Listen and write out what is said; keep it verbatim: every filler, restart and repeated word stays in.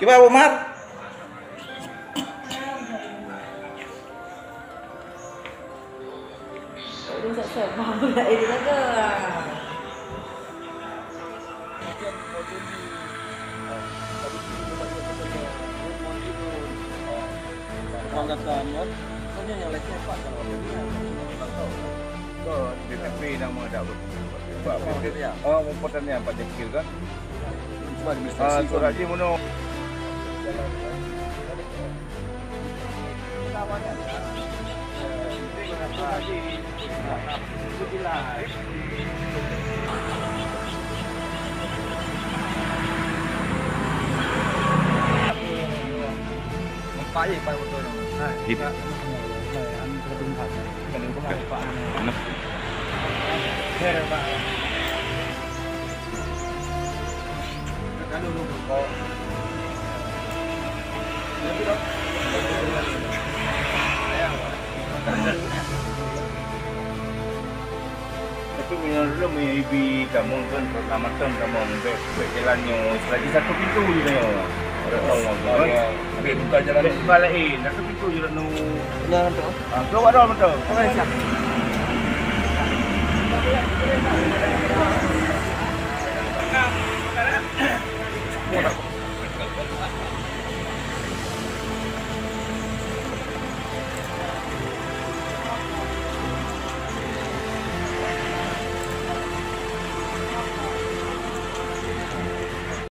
Kiban, Abu Mat? Kon, B P P nama dak. Oh, pertanian Pak Jakil kan? Ah, surat dia mana? Tapi meunyoe lôn, meunyoe ibi kamoe kan, keselamatan kamoe, bèk, bèk jalan nyoe, selagi satu pintu je nyoe. Ada tahu apa, kan? Bèk buka jalan. Bèk buka laén, satu pintu je nyoe. Nah, tu. Ah, tu ada betul. Oke, siap.